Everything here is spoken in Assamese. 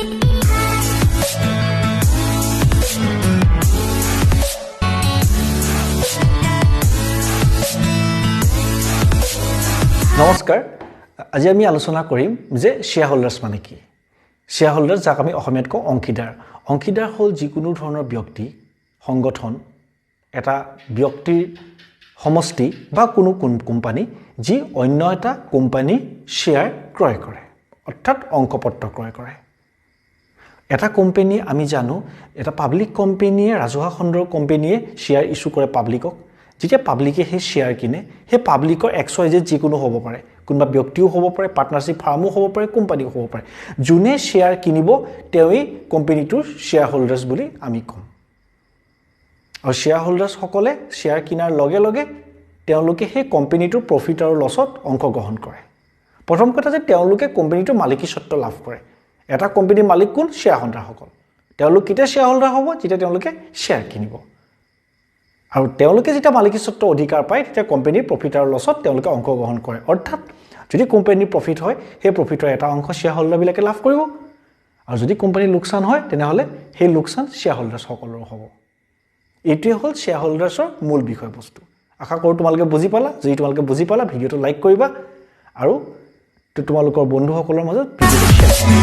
নমস্কাৰ। আজি আমি আলোচনা কৰিম যে শ্বেয়াৰ হোল্ডাৰ্ছ মানে কি। শ্বেয়াৰ হোল্ডাৰ্ছ, যাক আমি অসমীয়াত কওঁ অংশীদাৰ। অংশীদাৰ হ'ল যিকোনো ধৰণৰ ব্যক্তি, সংগঠন, এটা ব্যক্তিৰ সমষ্টি বা কোনো কোম্পানী, যি অন্য এটা কোম্পানীৰ শ্বেয়াৰ ক্ৰয় কৰে, অৰ্থাৎ অংশপত্ৰ ক্ৰয় কৰে। এটা কোম্পানী, আমি জানো, এটা পাব্লিক কোম্পানীয়ে, ৰাজহুৱা খণ্ডৰ কোম্পানীয়ে শ্বেয়াৰ ইছ্যু কৰে পাব্লিকক। যেতিয়া পাব্লিকে সেই শ্বেয়াৰ কিনে, সেই পাব্লিকৰ এক্স ৱাই জেড যিকোনো হ'ব পাৰে, কোনোবা ব্যক্তিও হ'ব পাৰে, পাৰ্টনাৰশ্বিপ ফাৰ্মো হ'ব পাৰে, কোম্পানীও হ'ব পাৰে। যোনে শ্বেয়াৰ কিনিব, তেওঁৱেই কোম্পানীটোৰ শ্বেয়াৰ হোল্ডাৰ্ছ বুলি আমি ক'ম। আৰু শ্বেয়াৰ হোল্ডাৰ্ছসকলে শ্বেয়াৰ কিনাৰ লগে লগে তেওঁলোকে সেই কোম্পানীটোৰ প্ৰফিট আৰু লছত অংশগ্ৰহণ কৰে। প্ৰথম কথা যে তেওঁলোকে কোম্পানীটোৰ মালিকী স্বত্ব লাভ কৰে। এটা কোম্পানীৰ মালিক কোন? শ্বেয়াৰ হোল্ডাৰসকল। তেওঁলোক কেতিয়া শ্বেয়াৰ হোল্ডাৰ হ'ব? যেতিয়া তেওঁলোকে শ্বেয়াৰ কিনিব। আৰু তেওঁলোকে যেতিয়া মালিকী স্বত্ব অধিকাৰ পায়, তেতিয়া কোম্পানীৰ প্ৰফিট আৰু লছত তেওঁলোকে অংশগ্ৰহণ কৰে। অৰ্থাৎ যদি কোম্পানীৰ প্ৰফিট হয়, সেই প্ৰফিটৰ এটা অংশ শ্বেয়াৰ হোল্ডাৰবিলাকে লাভ কৰিব আৰু যদি কোম্পানীৰ লোকচান হয়, তেনেহ'লে সেই লোকচান শ্বেয়াৰ হোল্ডাৰ্ছসকলৰো হ'ব। এইটোৱে হ'ল শ্বেয়াৰ হোল্ডাৰ্ছৰ মূল বিষয়বস্তু। আশা কৰোঁ তোমালোকে বুজি পালা। যদি তোমালোকে বুজি পালা, ভিডিঅ'টো লাইক কৰিবা আৰু তোমালোকৰ বন্ধুসকলৰ মাজত ভিডিঅ'টো শ্বেয়াৰ কৰিবা।